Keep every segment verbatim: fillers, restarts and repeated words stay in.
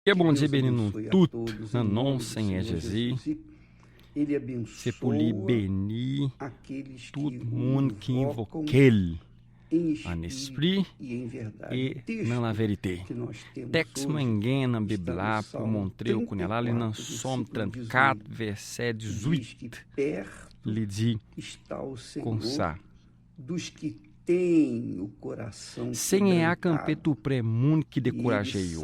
Ke Bondye beni nou tout nan non Senyè Jezi. Se pou li beni tout moun ki envoke l an espri e nan laverite. Tèks mwen gen nan Bib la pou montre w kounye a la, li nan Sòm trannkat, vèsè dizuit. Li di konsa: Senyè a kanpe toupre moun ki dekouraje yo.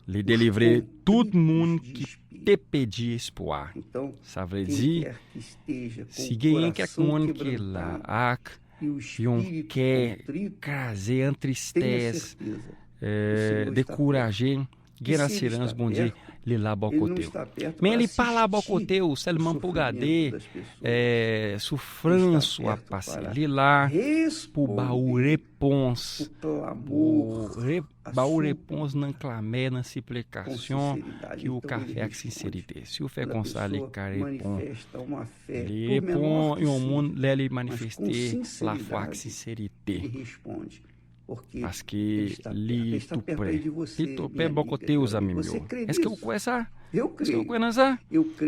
Li delivre tout moun ki te pèdi espwa. Sa vle di, si genyen kèk moun ki la ak yon kè kraze, an tristès, eh, dekouraje, gen asirans Bondye, li la bò kote w. Men li pa la bò kote w sèlman pou gade, eh, soufrans w ap pase. Li la pou ba ou repons, pou re-, ba ou repons nan klamè, nan siplikasyon ke w ka fè ak senserite. Si w fè konsa, li ka reponn. Li reponn yon moun lè li manifeste lafwa ak senserite. Paske li tou prè. Li tou prè bò kote w, zanmi m yo. Èske w kwè sa? Èske w kwè nan sa?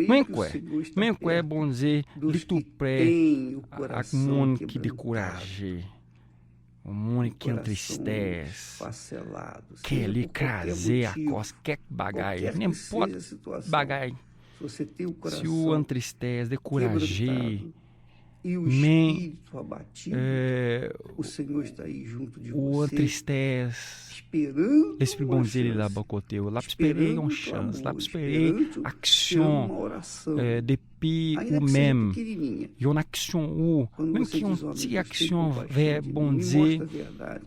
Mwen kwè. Mwen kwè Bondye, li tou prè ak moun ki dekouraje. Yon moun ki an tristès, kè li kraze akòz kèk bagay, nenpòt bagay. Si w an tristès, dekouraje, men, eh, ou an tristès, Lespri Bondye li la bò kote w. L ap espere yon chans, l ap espere aksyon, eh, depi ou menm, yon aksyon ou, menm ki yon ti aksyon vè Bondye.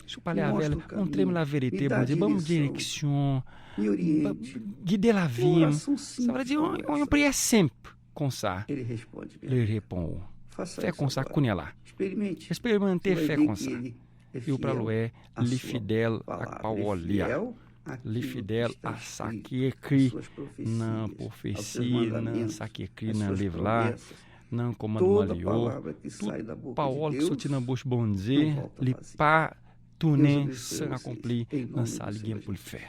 Si w pale avè l, montre m laverite, Bondye, ban m direksyon, ba-, gide lavi m. Sa vle di yon, yon, yon priyè senp konsa. Li reponn ou. Fè konsa kounye a la. Eksperimante fè konsa. E w pral wè li fidèl ak pawòl li a. Li fidèl a sa ki ekri nan pwofesi, nan sa ki ekri nan liv la, nan kòmandman li yo. Tout pawòl ki soti nan bouch Bondye, li pa tounen san akonpli nan sa li gen pou l fè.